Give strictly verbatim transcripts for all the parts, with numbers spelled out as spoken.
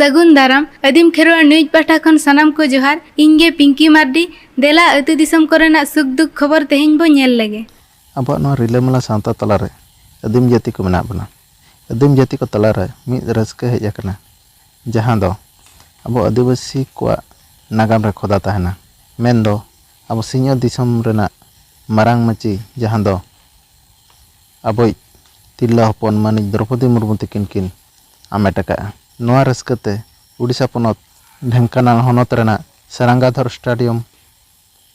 ᱥᱟᱹᱜᱩᱱ ᱫᱟᱨᱟᱢ᱾ ᱟᱹᱫᱤᱢ ᱠᱷᱮᱨᱣᱟᱲ ᱱᱤᱭᱩᱡᱽ ᱯᱟᱦᱴᱟ ᱠᱷᱚᱱ ᱥᱟᱱᱟᱢ ᱠᱚ ᱡᱚᱦᱟᱨ᱾ ᱤᱧ ᱜᱮ ᱯᱤᱝᱠᱤ ᱢᱟᱨᱰᱤ᱾ ᱫᱮᱞᱟ ᱟᱹᱛᱩ ᱫᱤᱥᱚᱢ ᱠᱚᱨᱮᱱᱟᱜ ᱥᱩᱠ ᱫᱩᱠ ᱠᱷᱚᱵᱚᱨ ᱛᱮᱦᱮᱧ ᱵᱚ ᱧᱮᱞ ᱞᱮᱜᱮ᱾ ᱟᱵᱚᱣᱟᱜ ᱱᱚᱣᱟ ᱨᱤᱞᱟᱹᱢᱟᱞᱟ ᱥᱟᱶᱛᱟ ᱛᱟᱞᱟᱨᱮ ᱟᱹᱫᱤᱢ ᱡᱟᱹᱛᱤ ᱠᱚ ᱢᱮᱱᱟᱜ ᱵᱚᱱᱟ᱾ ᱟᱹᱫᱤᱢ ᱡᱟᱹᱛᱤ ᱠᱚ ᱛᱟᱞᱟᱨᱮ ᱢᱤᱫ ᱨᱟᱹᱥᱠᱟᱹ ᱦᱮᱡ ᱟᱠᱟᱱᱟ, ᱡᱟᱦᱟᱸ ᱫᱚ ᱟᱵᱚ ᱟᱹᱫᱤᱵᱟᱹᱥᱤ ᱠᱚᱣᱟᱜ ᱱᱟᱜᱟᱢ ᱨᱮ ᱠᱷᱚᱫᱟ ᱛᱟᱦᱮᱱᱟ᱾ ᱢᱮᱱᱫᱚ ᱟᱵᱚ ᱥᱤᱧᱚᱛ ᱫᱤᱥᱚᱢ ᱨᱮᱱᱟᱜ ᱢᱟᱨᱟᱝ ᱢᱟᱹᱪᱤ, ᱡᱟᱦᱟᱸ ᱫᱚ ᱟᱵᱚᱭᱤᱡ ᱛᱤᱨᱞᱟᱹ ᱦᱚᱯᱚᱱ ᱢᱟᱹᱱᱤᱡ ᱫᱨᱚᱯᱚᱫᱤ ᱢᱩᱨᱢᱩ ᱛᱤᱠᱤᱱ ᱠᱤᱱ ᱟᱢᱮᱴ ᱟᱠᱟᱫᱼᱟ᱾ ᱱᱚᱣᱟ ᱨᱟᱹᱥᱠᱟᱹ ᱛᱮ ᱩᱰᱤᱥᱟ ᱯᱚᱱᱚᱛ ᱰᱷᱮᱝᱠᱟᱱᱟᱞ ᱦᱚᱱᱚᱛ ᱨᱮᱱᱟᱜ ᱥᱟᱨᱟᱝᱜᱟᱫᱷᱚᱨ ᱥᱴᱮᱰᱤᱭᱟᱢ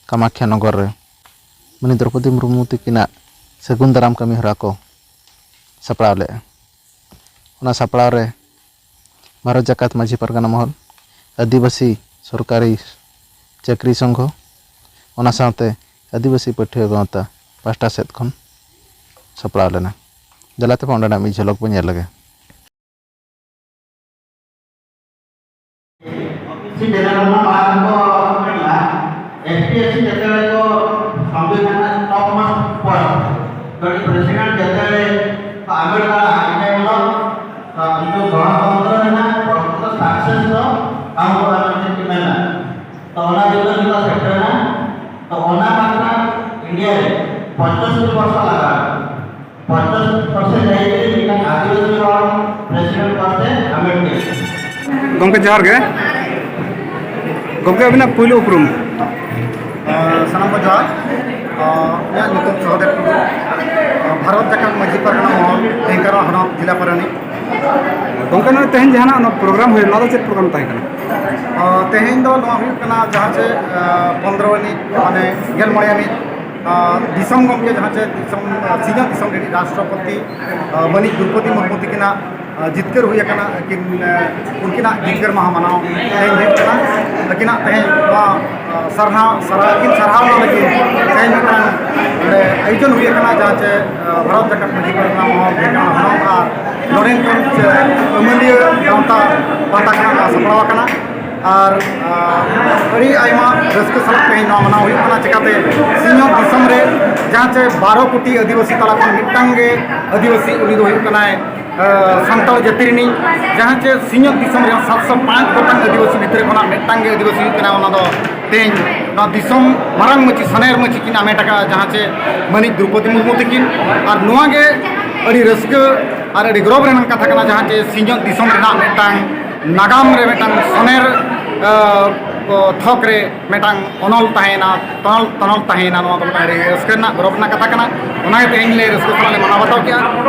ᱠᱟᱢᱟᱠᱷᱭᱟ ᱱᱚᱜᱚᱨ ᱨᱮ ᱢᱟᱹᱱᱤᱡ ᱫᱨᱚᱯᱚᱫᱤ ᱢᱩᱨᱢᱩ ᱛᱤᱠᱤᱱᱟᱜ ᱥᱟᱹᱜᱩᱱ ᱫᱟᱨᱟᱢ ᱠᱟᱹᱢᱤ ᱦᱚᱨᱟ ᱠᱚ ᱥᱟᱯᱲᱟᱣ ᱞᱮᱫᱼᱟ᱾ ᱚᱱᱟ ᱥᱟᱯᱲᱟᱣ ᱨᱮ ᱵᱷᱟᱨᱚᱛ ᱡᱟᱠᱟᱛ ᱢᱟᱹᱡᱷᱤ ᱯᱟᱨᱜᱟᱱᱟ ᱢᱚᱦᱚᱞ, ᱟᱹᱫᱤᱵᱟᱹᱥᱤ ᱥᱚᱨᱠᱟᱨᱤ ᱪᱟᱹᱠᱨᱤ ᱥᱚᱝᱜᱷᱚ, ᱚᱱᱟ ᱥᱟᱶᱛᱮ ᱟᱹᱫᱤᱵᱟᱹᱥᱤ ᱯᱟᱹᱴᱷᱩᱣᱟᱹ ᱜᱟᱶᱛᱟ ᱯᱟᱦᱴᱟ ᱥᱮᱫ ᱠᱷᱚᱱ ᱥᱟᱯᱲᱟᱣ ᱞᱮᱱᱟ᱾ ᱫᱮᱞᱟ ᱛᱮᱵᱚᱱ ᱚᱸᱰᱮᱱᱟᱜ ᱢᱤᱫ ᱡᱷᱚᱞᱚᱠ ᱵᱚᱱ ᱧᱮᱞ ᱞᱮᱜᱮ᱾ ᱥᱤ ᱡᱮᱱᱟᱨᱮᱞ ᱨᱮᱱᱟᱜ ᱢᱟᱲᱟᱝ ᱠᱚ ᱢᱮᱱᱟ, ᱮᱥ ᱴᱤ, ᱮᱥ ᱥᱤ ᱡᱟᱹᱛᱤ ᱨᱮᱠᱚ ᱥᱚᱝᱵᱤᱫᱷᱟᱱ ᱨᱮᱱᱟᱜ ᱴᱚᱯ ᱢᱳᱥᱴ ᱯᱚᱫ, ᱠᱟᱹᱴᱤᱡ ᱯᱨᱮᱥᱤᱰᱮᱱᱴ ᱡᱟᱹᱛᱤ ᱨᱮ ᱠᱚ ᱟᱢᱵᱮᱰᱠᱟᱨ ᱟᱜ ᱟᱭᱢᱟ ᱦᱤᱞᱳᱜ, ᱛᱚ, ᱩᱱᱠᱩ ᱜᱚᱱᱚᱛᱚᱱᱛᱨᱚ ᱨᱮᱱᱟᱜ ᱯᱨᱚᱠᱨᱤᱛᱚ ᱥᱟᱠᱥᱮᱥ ᱫᱚ ᱟᱵᱚ ᱠᱚ ᱢᱮᱱᱟ᱾ ᱛᱚ, ᱚᱱᱟ ᱡᱩᱜᱽ ᱨᱮ ᱱᱤᱛᱚᱜ ᱥᱮᱴᱮᱨᱮᱱᱟ᱾ ᱛᱚ, ᱚᱱᱟ ᱵᱟᱠᱷᱨᱟ ᱤᱱᱰᱤᱭᱟ ᱨᱮ ᱯᱚᱸᱪᱟᱥᱤ ᱵᱚᱨᱥᱚ ᱞᱟᱜᱟᱣ᱾ ᱯᱚᱧᱪᱟᱥ ᱯᱟᱨᱥᱮᱱᱴ ᱨᱮ ᱡᱩᱫᱤ ᱢᱤᱫᱴᱟᱝ ᱟᱹᱫᱤᱵᱟᱹᱥᱤ ᱦᱚᱲ ᱯᱨᱮᱥᱤᱰᱮᱱᱴ ᱯᱟᱥ ᱛᱮ ᱟᱢᱵᱮᱰᱠᱟᱨ᱾ ᱜᱚᱢᱠᱮ, ᱡᱚᱦᱟᱨ ᱜᱮ᱾ ᱜᱚᱢᱠᱮ, ᱟᱹᱵᱤᱱᱟᱜ ᱯᱩᱭᱞᱩ ᱩᱯᱨᱩᱢ? ᱟᱸ, ᱥᱟᱱᱟᱢ ᱠᱚ ᱡᱚᱦᱟᱨ᱾ ᱟᱸ, ᱤᱧᱟᱹᱜ ᱧᱩᱛᱩᱢ ᱥᱚᱦᱚᱫᱮᱵ ᱴᱩᱰᱩ᱾ ᱟᱸ, ᱵᱷᱟᱨᱚᱛ ᱡᱟᱠᱟᱛ ᱢᱟᱹᱡᱷᱤ ᱯᱟᱨᱜᱟᱱᱟ ᱢᱚᱦᱚᱞ, ᱰᱷᱮᱝᱠᱟᱨᱟᱣ ᱦᱚᱱᱚᱛ, ᱡᱮᱞᱟ ᱯᱟᱨᱟᱱᱤᱠ᱾ ᱜᱚᱢᱠᱮ, ᱱᱚᱜᱼᱚᱭ ᱛᱮᱦᱮᱧ ᱡᱟᱦᱟᱱᱟᱜ ᱚᱱᱟ ᱯᱨᱳᱜᱨᱟᱢ ᱦᱩᱭᱮᱱ, ᱱᱚᱣᱟ ᱫᱚ ᱪᱮᱫ ᱯᱨᱳᱜᱨᱟᱢ ᱛᱟᱦᱮᱸ ᱠᱟᱱᱟ? ᱟᱸ, ᱛᱮᱦᱮᱧ ᱫᱚ ᱱᱚᱣᱟ ᱦᱩᱭᱩᱜ ᱠᱟᱱᱟ ᱡᱟᱦᱟᱸ ᱪᱮ, ᱟᱸ, ᱯᱚᱱᱫᱽᱨᱚ ᱟᱹᱱᱤᱡ, ᱢᱟᱱᱮ ᱜᱮᱞ ᱢᱚᱬᱮ ᱟᱹᱱᱤᱡ ᱟᱸ, ᱫᱤᱥᱚᱢ ᱜᱚᱢᱠᱮ ᱡᱟᱦᱟᱸ ᱪᱮ ᱫᱤᱥᱚᱢ, ᱟᱸ, ᱥᱤᱧᱚᱛ ᱫᱤᱥᱚᱢ ᱨᱤᱱᱤᱡ ᱨᱟᱥᱴᱨᱚᱯᱚᱛᱤ, ᱟᱸ, ᱢᱟᱹᱱᱤᱡ ᱫᱨᱚᱣᱯᱚᱫᱤ ᱢᱩᱨᱢᱩ ᱛᱤᱠᱤᱱᱟᱜ, ᱟᱸ, ᱡᱤᱛᱠᱟᱹᱨ ᱦᱩᱭ ᱟᱠᱟᱱᱟ, ᱟᱹᱠᱤᱱ, ᱟᱸ, ᱩᱱᱠᱤᱱᱟᱜ ᱡᱤᱛᱠᱟᱹᱨ ᱢᱟᱦᱟ ᱢᱟᱱᱟᱣ ᱛᱮᱦᱮᱧ ᱦᱩᱭᱩᱜ ᱠᱟᱱᱟ᱾ ᱟᱹᱠᱤᱱᱟᱜ ᱛᱮᱦᱮᱧ ᱱᱚᱣᱟ, ᱟᱸ, ᱥᱟᱨᱦᱟᱣ, ᱥᱟᱨᱦᱟᱣ, ᱟᱹᱠᱤᱱ ᱥᱟᱨᱦᱟᱣ ᱱᱚᱣᱟ ᱞᱟᱹᱜᱤᱫ ᱛᱮᱦᱮᱧ ᱢᱤᱫᱴᱟᱝ ᱱᱚᱰᱮ ᱟᱭᱳᱡᱚᱱ ᱦᱩᱭ ᱟᱠᱟᱱᱟ, ᱡᱟᱦᱟᱸ ᱪᱮ, ᱟᱸ, ᱵᱷᱟᱨᱚᱛ ᱡᱟᱠᱟᱛ ᱢᱟᱹᱡᱷᱤ ᱯᱟᱨᱜᱟᱱᱟ ᱢᱚᱦᱚᱞ, ᱰᱷᱮᱝᱠᱟᱱᱟᱞ ᱦᱚᱱᱚᱛ ᱟᱨ ᱱᱚᱰᱮᱱ ᱠᱚ ᱪᱮ ᱟᱹᱢᱟᱹᱞᱤᱭᱟᱹ ᱜᱟᱶᱛᱟ ᱯᱟᱦᱴᱟ ᱠᱷᱚᱱᱟᱜ ᱱᱚᱣᱟ ᱥᱟᱯᱲᱟᱣ ᱟᱠᱟᱱᱟ᱾ ᱟᱨ, ᱟᱸ, ᱟᱹᱰᱤ ᱟᱭᱢᱟ ᱨᱟᱹᱥᱠᱟᱹ ᱥᱟᱞᱟᱜ ᱛᱮᱦᱮᱧ ᱱᱚᱣᱟ ᱢᱟᱱᱟᱣ ᱦᱩᱭᱩᱜ ᱠᱟᱱᱟ᱾ ᱪᱮᱠᱟᱛᱮ ᱥᱤᱧᱚᱛ ᱫᱤᱥᱚᱢ ᱨᱮ ᱡᱟᱦᱟᱸ ᱪᱮ ᱵᱟᱨᱚ ᱠᱳᱴᱤ ᱟᱹᱫᱤᱵᱟᱹᱥᱤ ᱛᱟᱞᱟ ᱠᱷᱚᱱ ᱢᱤᱫᱴᱟᱝ ᱜᱮ ᱟᱹᱫᱤᱵᱟᱹᱥᱤ, ᱩᱱᱤ ᱫᱚ ᱦᱩᱭᱩᱜ ᱠᱟᱱᱟᱭ ᱥᱟᱱᱛᱟᱲ ᱡᱟᱹᱛᱤ ᱨᱤᱱᱤᱡ, ᱡᱟᱦᱟᱸ ᱪᱮ ᱥᱤᱧᱚᱛ ᱫᱤᱥᱚᱢ ᱨᱮ ᱥᱟᱛᱥᱚ ᱯᱟᱸᱪ ᱜᱚᱴᱟᱝ ᱟᱹᱫᱤᱵᱟᱹᱥᱤ ᱵᱷᱤᱛᱨᱤ ᱠᱷᱚᱱᱟᱜ ᱢᱤᱫᱴᱟᱝ ᱜᱮ ᱟᱹᱫᱤᱵᱟᱹᱥᱤ ᱦᱩᱭᱩᱜ ᱠᱟᱱᱟ, ᱚᱱᱟ ᱫᱚ ᱛᱮᱦᱮᱧ ᱱᱚᱣᱟ ᱫᱤᱥᱚᱢ ᱢᱟᱨᱟᱝ ᱢᱟᱹᱪᱤ, ᱥᱚᱱᱮᱨ ᱢᱟᱹᱪᱤ ᱠᱤᱱ ᱟᱢᱮᱴ ᱟᱠᱟᱫᱼᱟ, ᱡᱟᱦᱟᱸ ᱪᱮ ᱢᱟᱹᱱᱤᱡ ᱫᱨᱚᱣᱯᱚᱫᱤ ᱢᱩᱨᱢᱩ ᱛᱟᱹᱠᱤᱱ᱾ ᱟᱨ ᱱᱚᱣᱟ ᱜᱮ ᱟᱹᱰᱤ ᱨᱟᱹᱥᱠᱟᱹ ᱟᱨ ᱟᱹᱰᱤ ᱜᱚᱨᱚᱵᱽ ᱨᱮᱱᱟᱜ ᱠᱟᱛᱷᱟ ᱠᱟᱱᱟ, ᱡᱟᱦᱟᱸ ᱪᱮ ᱥᱤᱧᱚᱛ ᱫᱤᱥᱚᱢ ᱨᱮᱱᱟᱜ ᱢᱤᱫᱴᱟᱝ ᱱᱟᱜᱟᱢ ᱨᱮ ᱢᱤᱫᱴᱟᱝ ᱥᱚᱱᱮᱨ, ᱟᱸ, ᱛᱷᱚᱠ ᱨᱮ ᱢᱤᱫᱴᱟᱝ ᱚᱱᱚᱞ ᱛᱟᱦᱮᱸᱭᱮᱱᱟ, ᱛᱚᱱᱚᱞ, ᱛᱚᱱᱚᱞ ᱛᱟᱦᱮᱸᱭᱮᱱᱟ᱾ ᱱᱚᱣᱟ ᱫᱚ ᱢᱤᱫᱴᱟᱝ ᱟᱹᱰᱤ ᱨᱟᱹᱥᱠᱟᱹ ᱨᱮᱱᱟᱜ, ᱜᱚᱨᱚᱵᱽ ᱨᱮᱱᱟᱜ ᱠᱟᱛᱷᱟ ᱠᱟᱱᱟ᱾ ᱚᱱᱟᱜᱮ ᱛᱮᱦᱮᱧ ᱞᱮ ᱨᱟᱹᱥᱠᱟᱹ ᱥᱟᱞᱟᱜ ᱞᱮ ᱢᱟᱱᱟᱣ ᱵᱟᱛᱟᱣ ᱠᱮᱜᱼᱟ᱾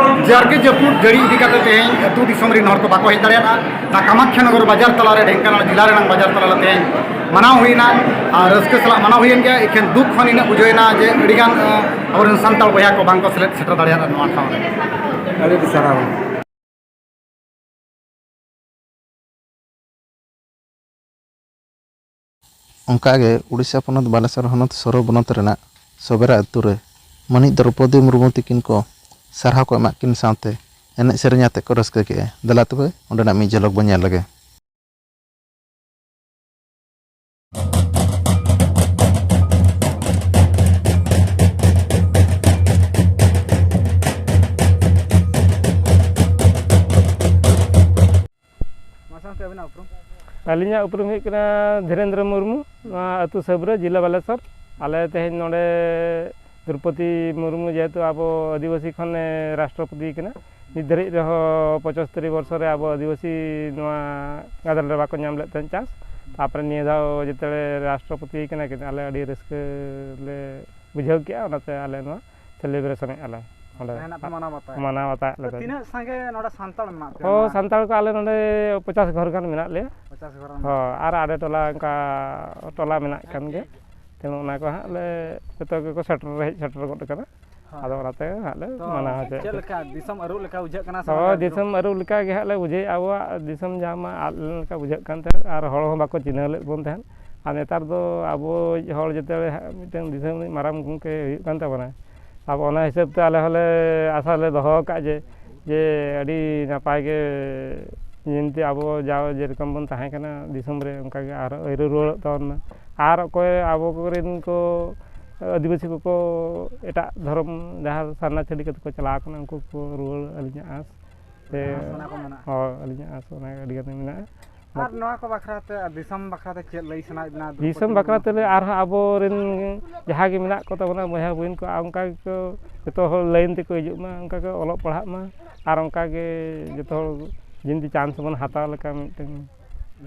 ᱡᱟᱨᱜᱮ ᱡᱟᱹᱯᱩᱫ ᱡᱟᱹᱲᱤ ᱤᱫᱤ ᱠᱟᱛᱮ ᱛᱮᱦᱮᱧ ᱟᱹᱛᱩ ᱫᱤᱥᱚᱢ ᱨᱮᱱ ᱦᱚᱲ ᱠᱚ ᱵᱟᱠᱚ ᱦᱮᱡ ᱫᱟᱲᱮᱭᱟᱫᱼᱟ᱾ ᱚᱱᱟ ᱠᱟᱢᱟᱠᱠᱷᱟ ᱱᱚᱜᱚᱨ ᱵᱟᱡᱟᱨ ᱛᱟᱞᱟᱨᱮ, ᱰᱷᱮᱝᱠᱟᱱᱟᱞ ᱡᱮᱞᱟ ᱨᱮᱱᱟᱜ ᱵᱟᱡᱟᱨ ᱛᱟᱞᱟᱨᱮ ᱛᱮᱦᱮᱧ ᱢᱟᱱᱟᱣ ᱦᱩᱭᱱᱟ ᱟᱨ ᱨᱟᱹᱥᱠᱟᱹ ᱥᱟᱞᱟᱜ ᱢᱟᱱᱟᱣ ᱦᱩᱭᱮᱱ ᱜᱮᱭᱟ᱾ ᱮᱠᱷᱮᱱ ᱫᱩᱠ ᱦᱚᱸ ᱱᱤᱱᱟᱹᱜ ᱵᱩᱡᱷᱟᱹᱣᱮᱱᱟ ᱡᱮ ᱟᱹᱰᱤᱜᱟᱱ, ᱟᱸ, ᱟᱵᱚᱨᱮᱱ ᱥᱟᱱᱛᱟᱲ ᱵᱚᱭᱦᱟ ᱠᱚ ᱵᱟᱝᱠᱚ ᱥᱮᱞᱮᱫ ᱥᱮᱴᱮᱨ ᱫᱟᱲᱮᱭᱟᱫᱼᱟ ᱱᱚᱣᱟ ᱴᱷᱟᱶ ᱨᱮ᱾ ᱟᱹᱰᱤ ᱟᱹᱰᱤ ᱥᱟᱨᱦᱟᱣ᱾ ᱚᱱᱠᱟᱜᱮ ᱩᱲᱤᱥᱥᱟ ᱯᱚᱱᱚᱛ ᱵᱟᱞᱮᱥᱚᱨ ᱦᱚᱱᱚᱛ ᱥᱚᱨᱚ ᱵᱚᱱᱚᱛ ᱨᱮᱱᱟᱜ ᱥᱚᱵᱮᱨᱟ ᱟᱹᱛᱩ ᱨᱮ ᱢᱟᱹᱱᱤᱡ ᱫᱨᱚᱣᱯᱚᱫᱤ ᱢᱩᱨᱢᱩ ᱛᱤᱠᱤᱱ ᱠᱚ ᱥᱟᱨᱦᱟᱣ ᱠᱚ ᱮᱢᱟᱜ ᱠᱤᱱ ᱥᱟᱶᱛᱮ ᱮᱱᱮᱡ ᱥᱮᱨᱮᱧ ᱟᱛᱮ ᱠᱚ ᱨᱟᱹᱥᱠᱟᱹ ᱠᱮᱜᱼᱟ᱾ ᱫᱮᱞᱟ ᱛᱚᱵᱮ ᱚᱸᱰᱮᱱᱟᱜ ᱢᱤᱫ ᱡᱷᱟᱞᱚᱠ ᱵᱚᱱ ᱧᱮᱞ ᱞᱮᱜᱮ᱾ ᱢᱟ ᱥᱟᱶᱛᱮ ᱟᱹᱵᱤᱱᱟᱜ ᱩᱯᱨᱩᱢ? ᱟᱹᱞᱤᱧᱟᱜ ᱩᱯᱨᱩᱢ ᱦᱩᱭᱩᱜ ᱠᱟᱱᱟ ᱫᱷᱤᱨᱮᱱᱫᱨᱚ ᱢᱩᱨᱢᱩ, ᱱᱚᱣᱟ ᱟᱹᱛᱩ ᱥᱟᱹᱵᱨᱟᱹ, ᱡᱮᱞᱟ ᱵᱟᱞᱮᱥᱚᱨ᱾ ᱟᱞᱮ ᱛᱮᱦᱮᱧ ᱱᱚᱰᱮ ᱫᱨᱚᱣᱯᱚᱫᱤ ᱢᱩᱨᱢᱩ ᱡᱮᱦᱮᱛᱩ ᱟᱵᱚ ᱟᱹᱫᱤᱵᱟᱹᱥᱤ ᱠᱷᱚᱱᱮ ᱨᱟᱥᱴᱨᱚᱯᱚᱛᱤ ᱠᱟᱱᱟ, ᱱᱤᱛ ᱫᱷᱟᱹᱨᱤᱡ ᱨᱮᱦᱚᱸ ᱯᱚᱸᱪᱟᱛᱛᱳᱨ ᱵᱚᱨᱥᱚ ᱨᱮ ᱟᱵᱚ ᱟᱹᱫᱤᱵᱟᱹᱥᱤ ᱱᱚᱣᱟ ᱜᱟᱫᱮᱞ ᱨᱮ ᱵᱟᱠᱚ ᱧᱟᱢ ᱞᱮᱫ ᱛᱟᱦᱮᱸᱫ ᱪᱟᱱᱥ᱾ ᱛᱟᱨᱯᱚᱨᱮ ᱱᱤᱭᱟᱹ ᱫᱷᱟᱣ ᱡᱮᱛᱮ ᱨᱟᱥᱴᱨᱚᱯᱚᱛᱤ ᱠᱟᱱᱟ ᱠᱤᱱ, ᱟᱞᱮ ᱟᱹᱰᱤ ᱨᱟᱹᱥᱠᱟᱹ ᱞᱮ ᱵᱩᱡᱷᱟᱹᱣ ᱠᱮᱜᱼᱟ, ᱚᱱᱟᱛᱮ ᱟᱞᱮ ᱱᱚᱣᱟ ᱥᱮᱞᱤᱵᱨᱮᱥᱚᱱᱮᱫᱼᱟ ᱞᱮ ᱚᱸᱰᱮ᱾ ᱛᱮᱦᱮᱧ ᱟᱯᱮ ᱢᱟᱱᱟᱣ ᱵᱟᱛᱟᱣ? ᱢᱟᱱᱟᱣ ᱵᱟᱛᱟᱣᱮᱫ ᱞᱮ ᱛᱚ ᱛᱟᱦᱮᱸᱫ᱾ ᱛᱤᱱᱟᱹᱜ ᱥᱟᱸᱜᱮ ᱱᱚᱰᱮ ᱥᱟᱱᱛᱟᱲ ᱢᱮᱱᱟᱜ ᱯᱮᱭᱟ? ᱦᱚᱸ, ᱱᱚᱣᱟ ᱥᱟᱱᱛᱟᱲ ᱠᱚ ᱟᱞᱮ ᱱᱚᱰᱮ ᱯᱚᱪᱟᱥ ᱜᱷᱚᱨ ᱜᱟᱱ ᱢᱮᱱᱟᱜ ᱞᱮᱭᱟ᱾ ᱯᱚᱪᱟᱥ ᱜᱷᱚᱨ ᱜᱟᱱ? ᱦᱚᱸ, ᱟᱨ ᱟᱰᱮ ᱴᱚᱞᱟ ᱚᱱᱠᱟ ᱴᱚᱞᱟ ᱢᱮᱱᱟᱜ ᱠᱟᱱ ᱜᱮᱭᱟ᱾ ᱛᱮᱢᱚᱱ ᱚᱱᱟ ᱠᱚ ᱦᱟᱸᱜ ᱞᱮ ᱡᱚᱛᱚ ᱜᱮᱠᱚ ᱥᱮᱴᱮᱨ, ᱦᱮᱡ ᱥᱮᱴᱮᱨ ᱜᱚᱫ ᱠᱟᱱᱟ᱾ ᱦᱳᱭ᱾ ᱟᱫᱚ ᱚᱱᱟᱛᱮ ᱦᱟᱸᱜ ᱞᱮ ᱛᱚ ᱢᱟᱱᱟᱣ ᱦᱚᱪᱚᱭᱮᱫ ᱪᱮᱫ ᱠᱚᱣᱟ᱾ ᱞᱮᱠᱟ ᱫᱤᱥᱚᱢ ᱟᱹᱨᱩ ᱞᱮᱠᱟ ᱵᱩᱡᱷᱟᱹᱜ ᱠᱟᱱᱟ ᱥᱮ ᱦᱳᱭ, ᱵᱟᱝᱟ? ᱫᱤᱥᱚᱢ ᱟᱹᱨᱩ ᱞᱮᱠᱟ ᱜᱮ ᱦᱟᱸᱜ ᱞᱮ ᱵᱩᱡᱷᱟᱹᱣᱮᱫᱼᱟ᱾ ᱟᱵᱚᱣᱟᱜ ᱫᱤᱥᱚᱢ ᱡᱟᱦᱟᱸ ᱢᱟ ᱟᱫ ᱞᱮᱱ ᱞᱮᱠᱟ ᱵᱩᱡᱷᱟᱹᱜ ᱠᱟᱱ ᱛᱟᱦᱮᱸᱫ, ᱟᱨ ᱦᱚᱲ ᱦᱚᱸ ᱵᱟᱠᱚ ᱪᱤᱱᱦᱟᱹᱣ ᱞᱮᱫ ᱵᱚᱱ ᱛᱟᱦᱮᱸᱫ᱾ ᱟᱨ ᱱᱮᱛᱟᱨ ᱫᱚ ᱟᱵᱚᱭᱤᱡ ᱦᱚᱲ ᱡᱮᱛᱮ ᱦᱟᱸᱜ ᱢᱤᱫᱴᱟᱝ ᱫᱤᱥᱚᱢ ᱨᱤᱱᱤᱡ ᱢᱟᱨᱟᱝ ᱜᱚᱢᱠᱮ ᱦᱩᱭᱩᱜ ᱠᱟᱱ ᱛᱟᱵᱚᱱᱟ᱾ ᱟᱵᱚ ᱚᱱᱟ ᱦᱤᱥᱟᱹᱵ ᱛᱮ ᱟᱞᱮ ᱦᱚᱸᱞᱮ ᱟᱥᱟ ᱞᱮ ᱫᱚᱦᱚ ᱟᱠᱟᱫ ᱡᱮ, ᱡᱮ ᱟᱹᱰᱤ ᱱᱟᱯᱟᱭ ᱜᱮ ᱡᱮᱢᱛᱤ ᱟᱵᱚ ᱡᱟᱣ ᱡᱮᱨᱚᱠᱚᱢ ᱵᱚᱱ ᱛᱟᱦᱮᱸ ᱠᱟᱱᱟ ᱫᱤᱥᱚᱢ ᱨᱮ, ᱚᱱᱠᱟ ᱜᱮ ᱟᱨᱦᱚᱸ ᱟᱹᱭᱩᱨ ᱨᱩᱣᱟᱹᱲᱚᱜ ᱛᱟᱵᱚᱱ ᱢᱟ᱾ ᱟᱨ ᱚᱠᱚᱭ ᱟᱵᱚ ᱠᱚᱨᱮᱱ ᱠᱚ ᱟᱹᱫᱤᱵᱟᱹᱥᱤ ᱠᱚᱠᱚ ᱮᱴᱟᱜ ᱫᱷᱚᱨᱚᱢ ᱡᱟᱦᱟᱸ ᱥᱟᱨᱱᱟ ᱪᱷᱟᱹᱰᱤ ᱠᱟᱛᱮ ᱠᱚ ᱪᱟᱞᱟᱣ ᱠᱟᱱᱟ, ᱩᱱᱠᱩ ᱠᱚ ᱨᱩᱣᱟᱹᱲ, ᱟᱹᱞᱤᱧᱟᱜ ᱟᱸᱥ᱾ ᱥᱮ ᱟᱥ ᱚᱱᱟ ᱠᱚ ᱢᱮᱱᱟᱜᱼᱟ᱾ ᱦᱳᱭ, ᱟᱹᱞᱤᱧᱟᱜ ᱟᱥ ᱚᱱᱟ ᱟᱹᱰᱤ ᱜᱟᱱ ᱢᱮᱱᱟᱜᱼᱟ᱾ ᱟᱨ ᱱᱚᱣᱟ ᱠᱚ ᱵᱟᱠᱷᱨᱟ ᱛᱮ, ᱟᱨ ᱫᱤᱥᱚᱢ ᱵᱟᱠᱷᱨᱟ ᱛᱮ ᱪᱮᱫ ᱞᱟᱹᱭ ᱥᱟᱱᱟᱭᱮᱫ ᱵᱮᱱᱟ? ᱫᱤᱥᱚᱢ ᱫᱨᱳᱯᱚᱫᱤ ᱵᱟᱠᱷᱨᱟ ᱢᱩᱨᱢᱩ? ᱛᱮ ᱞᱟᱹᱭ, ᱟᱨᱦᱚᱸ ᱟᱵᱚᱨᱮᱱ ᱡᱟᱦᱟᱸ ᱜᱮ ᱢᱮᱱᱟᱜ ᱠᱚ ᱛᱟᱵᱚᱱᱟ ᱵᱚᱭᱦᱟ ᱵᱚᱦᱤᱱ ᱠᱚ, ᱟᱨ ᱚᱱᱠᱟ ᱜᱮᱠᱚ ᱡᱚᱛᱚ ᱦᱚᱲ line ᱛᱮᱠᱚ ᱦᱤᱡᱩᱜ ᱢᱟ, ᱚᱱᱠᱟ ᱜᱮ ᱚᱞᱚᱜ ᱯᱟᱲᱦᱟᱜ ᱢᱟ, ᱟᱨ ᱚᱱᱠᱟ ᱜᱮ ᱡᱚᱛᱚ ᱦᱚᱲ ᱡᱤᱱᱫᱤ chance ᱵᱚᱱ ᱦᱟᱛᱟᱣ ᱞᱮᱠᱟ ᱢᱤᱫᱴᱮᱱ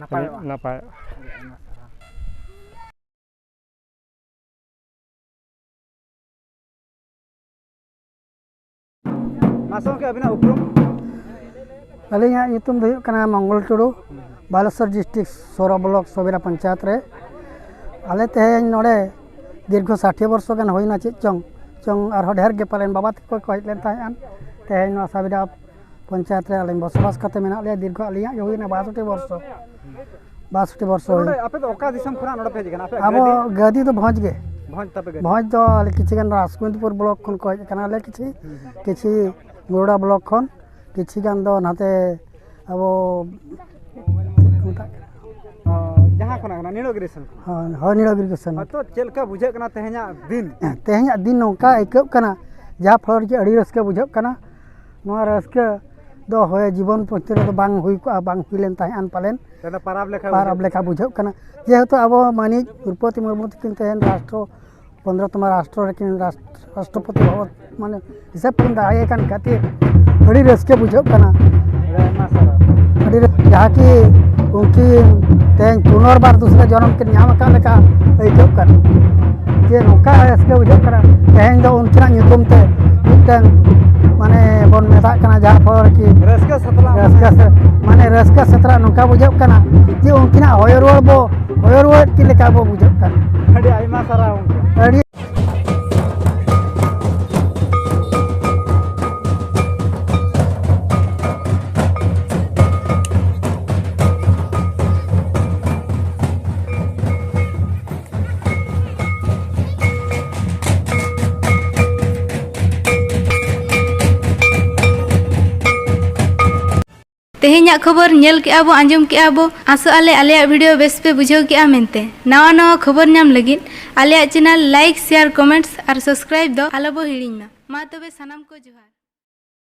ᱱᱟᱯᱟᱭᱚᱜᱼᱟ᱾ ᱱᱟᱯᱟᱭᱚᱜᱼᱟ᱾ ᱟᱹᱰᱤ ᱟᱭᱢᱟ ᱥᱟᱨᱦᱟᱣ᱾ ᱢᱟᱥᱮ ᱜᱚᱢᱠᱮ, ᱟᱹᱵᱤᱱᱟᱜ ᱩᱯᱨᱩᱢ? ᱟᱹᱞᱤᱧᱟᱜ ᱧᱩᱛᱩᱢ ᱫᱚ ᱦᱩᱭᱩᱜ ᱠᱟᱱᱟ ᱢᱚᱝᱜᱚᱞ ᱴᱩᱰᱩ, ᱵᱟᱞᱮᱥᱚᱨ district ᱥᱚᱨᱟ block ᱥᱚᱵᱤᱨᱟ ᱯᱚᱧᱪᱟᱭᱮᱛ ᱨᱮ᱾ ᱟᱞᱮ ᱛᱮᱦᱮᱧ ᱱᱚᱰᱮ ᱫᱤᱨᱜᱷᱚ ᱥᱟᱴᱷᱤ ᱵᱚᱨᱥᱚ ᱜᱟᱱ ᱦᱩᱭᱱᱟ, ᱪᱮᱫ ᱪᱚᱝ, ᱪᱚᱝ ᱟᱨᱦᱚᱸ ᱰᱷᱮᱨ ᱜᱮ ᱯᱟᱞᱮᱱ ᱵᱟᱵᱟ ᱛᱟᱠᱚ ᱠᱚ ᱦᱮᱡ ᱞᱮᱱ ᱛᱟᱦᱮᱸᱫ᱾ ᱛᱮᱦᱮᱧ ᱱᱚᱣᱟ ᱥᱟᱵᱤᱨᱟ ᱯᱚᱧᱪᱟᱭᱮᱛ ᱨᱮ ᱟᱞᱮ ᱵᱚᱥᱚᱵᱟᱥ ᱠᱟᱛᱮ ᱢᱮᱱᱟᱜ ᱞᱮᱭᱟ᱾ ᱫᱤᱨᱜᱷᱚ ᱟᱞᱮᱭᱟᱜ ᱜᱮ ᱦᱩᱭᱱᱟ ᱵᱟᱥᱚᱴᱴᱤ ᱵᱚᱨᱥᱚ, ᱵᱟᱥᱚᱴᱴᱤ ᱵᱚᱨᱥᱚ ᱛᱚ ᱦᱩᱭᱱᱟ᱾ ᱱᱚᱰᱮ ᱟᱯᱮ ᱫᱚ ᱚᱠᱟ ᱫᱤᱥᱚᱢ ᱠᱷᱚᱱᱟᱜ ᱱᱚᱰᱮ ᱯᱮ ᱦᱮᱡ ᱟᱠᱟᱱᱟ? ᱟᱯᱮᱭᱟᱜ ᱟᱵᱚ ᱜᱟᱹᱰᱤ? ᱜᱟᱹᱰᱤ ᱫᱚ ᱵᱷᱚᱸᱡᱽ ᱜᱮ᱾ ᱵᱷᱚᱸᱡᱽ ᱛᱟᱯᱮ ᱜᱟᱹᱰᱤ? ᱵᱷᱚᱸᱡᱽ ᱫᱚ ᱟᱞᱮ ᱠᱤᱪᱷᱤ ᱜᱟᱱ ᱨᱟᱡᱽᱜᱳᱵᱤᱱᱫᱯᱩᱨ block ᱠᱷᱚᱱ ᱠᱚ ᱦᱮᱡ ᱟᱠᱟᱱᱟ, ᱟᱞᱮ ᱠᱤᱪᱷᱤ, ᱦᱩᱸ, ᱦᱩᱸ᱾ ᱠᱤᱪᱷᱤ ᱜᱩᱲᱩᱰᱟ block ᱠᱷᱚᱱ, ᱠᱤᱪᱷᱤ ᱜᱟᱱ ᱫᱚ ᱱᱟᱛᱮ ᱟᱵᱚ ᱪᱮᱫ ᱠᱚ ᱢᱮᱛᱟᱜ ᱠᱟᱱᱟ? ᱚ, ᱡᱟᱦᱟᱸ ᱠᱷᱚᱱᱟᱜ ᱠᱟᱱᱟ, ᱱᱤᱲᱚᱜᱤᱨᱤ ᱥᱮᱱ ᱠᱷᱚᱱᱟᱜ? ᱦᱳᱭ, ᱦᱳᱭ, ᱱᱤᱲᱚᱜᱤᱨᱤ ᱥᱮᱱ᱾ ᱦᱳᱭ, ᱛᱚ ᱪᱮᱫ ᱞᱮᱠᱟ ᱵᱩᱡᱷᱟᱹᱜ ᱠᱟᱱᱟ ᱛᱮᱦᱮᱧᱟᱜ ᱫᱤᱱ? ᱛᱮᱦᱮᱧᱟᱜ ᱫᱤᱱ ᱱᱚᱝᱠᱟ ᱟᱹᱭᱠᱟᱹᱜ ᱠᱟᱱᱟ, ᱡᱟᱦᱟᱸ ᱯᱷᱚᱞᱚ ᱨᱮᱜᱮ ᱟᱹᱰᱤ ᱨᱟᱹᱥᱠᱟᱹ ᱵᱩᱡᱷᱟᱹᱜ ᱠᱟᱱᱟ᱾ ᱱᱚᱣᱟ ᱨᱟᱹᱥᱠᱟᱹ ᱫᱚ ᱦᱳᱭ ᱡᱤᱵᱚᱱ ᱯᱩᱛᱷᱤ ᱨᱮᱫᱚ ᱵᱟᱝ ᱦᱩᱭ ᱠᱚᱜᱼᱟ, ᱵᱟᱝ ᱦᱩᱭ ᱞᱮᱱ ᱛᱟᱦᱮᱸᱫ ᱯᱟᱞᱮᱱ᱾ ᱛᱮᱦᱮᱧ ᱫᱚ ᱯᱟᱨᱟᱵᱽ ᱞᱮᱠᱟ ᱯᱟᱨᱟᱵᱽ ᱵᱩᱡᱷᱟᱹᱜ ᱞᱮᱠᱟ ᱠᱟᱱᱟ᱾ ᱵᱩᱡᱷᱟᱹᱜ ᱠᱟᱱᱟ᱾ ᱡᱮᱦᱮᱛᱩ ᱟᱵᱚ ᱢᱟᱹᱱᱤᱡ ᱫᱨᱳᱯᱚᱫᱤ ᱢᱩᱨᱢᱩ ᱛᱟᱹᱠᱤᱱ ᱛᱮᱦᱮᱧ ᱨᱟᱥᱴᱨᱚ, ᱯᱚᱱᱨᱚᱛᱚᱢ ᱨᱟᱥᱴᱨᱚ ᱨᱮᱠᱤᱱ ᱨᱟᱥ-, ᱨᱟᱥᱴᱨᱚᱯᱚᱛᱤ ᱵᱷᱚᱵᱚᱱ ᱢᱟᱱᱮ ᱦᱤᱥᱟᱹᱵ ᱠᱤᱱ ᱫᱟᱲᱮᱭᱟᱭ ᱠᱟᱱ ᱠᱷᱟᱹᱛᱤᱨ ᱟᱹᱰᱤ ᱨᱟᱹᱥᱠᱟᱹ ᱵᱩᱡᱷᱟᱹᱜ ᱠᱟᱱᱟ᱾ ᱟᱹᱰᱤ ᱟᱭᱢᱟ ᱥᱟᱨᱦᱟᱣ᱾ ᱟᱹᱰᱤ ᱨᱟᱹᱥ-, ᱡᱟᱦᱟᱸ ᱠᱤ ᱩᱱᱠᱤᱱ ᱛᱮᱦᱮᱧ ᱯᱩᱱᱚᱨᱵᱟᱨ ᱫᱩᱥᱨᱟ ᱡᱚᱱᱚᱢ ᱠᱤᱱ ᱧᱟᱢ ᱟᱠᱟᱫ ᱞᱮᱠᱟ ᱟᱹᱭᱠᱟᱹᱜ ᱠᱟᱱᱟ᱾ ᱡᱮ ᱱᱚᱝᱠᱟ ᱨᱟᱹᱥᱠᱟᱹ ᱵᱩᱡᱷᱟᱹᱜ ᱠᱟᱱᱟ᱾ ᱛᱮᱦᱮᱧ ᱫᱚ ᱩᱱᱠᱤᱱᱟᱜ ᱧᱩᱛᱩᱢ ᱛᱮ ᱢᱤᱫᱴᱟᱝ ᱢᱟᱱᱮ ᱵᱚᱱ ᱢᱮᱛᱟᱜ ᱠᱟᱱᱟ, ᱡᱟᱦᱟᱸ ᱯᱷᱚᱞᱚ ᱨᱮᱠᱤ ᱨᱟᱹᱥᱠᱟᱹ ᱥᱟᱛᱞᱟᱜ ᱨᱟᱹᱥᱠᱟᱹ ᱢᱟᱱᱮ᱾ ᱥᱮ-, ᱢᱟᱱᱮ ᱨᱟᱹᱥᱠᱟᱹ ᱥᱟᱛᱞᱟᱜ ᱱᱚᱝᱠᱟ ᱵᱩᱡᱷᱟᱹᱜ ᱠᱟᱱᱟ ᱡᱮ ᱩᱱᱠᱤᱱᱟᱜ ᱦᱚᱭ ᱨᱩᱣᱟᱹᱲ ᱵᱚ ᱦᱚᱭ ᱨᱩᱣᱟᱹᱲ ᱠᱤᱱ ᱞᱮᱠᱟ ᱵᱚ ᱵᱩᱡᱷᱟᱹᱜ ᱠᱟᱱᱟ᱾ ᱟᱹᱰᱤ ᱟᱭᱢᱟ ᱥᱟᱨᱦᱟᱣ ᱜᱚᱢᱠᱮ᱾ ᱟᱹᱰᱤ ᱛᱮᱦᱮᱧᱟᱜ ᱠᱷᱚᱵᱚᱨ ᱧᱮᱞ ᱠᱮᱜᱼᱟ ᱵᱚ, ᱟᱸᱡᱚᱢ ᱠᱮᱜᱼᱟ ᱵᱚ᱾ ᱟᱥᱚᱜ ᱟᱞᱮ ᱟᱞᱮᱭᱟᱜ video ᱵᱮᱥ ᱯᱮ ᱵᱩᱡᱷᱟᱹᱣ ᱠᱮᱜᱼᱟ ᱢᱮᱱᱛᱮ᱾ ᱱᱟᱣᱟ ᱱᱟᱣᱟ ᱠᱷᱚᱵᱚᱨ ᱧᱟᱢ ᱞᱟᱹᱜᱤᱫ ᱟᱞᱮᱭᱟᱜ channel like, share, comments ᱟᱨ subscribe ᱫᱚ ᱟᱞᱚ ᱵᱚ ᱦᱤᱲᱤᱧ ᱢᱟ᱾ ᱢᱟ ᱛᱚᱵᱮ ᱥᱟᱱᱟᱢ ᱠᱚ ᱡᱚᱦᱟᱨ᱾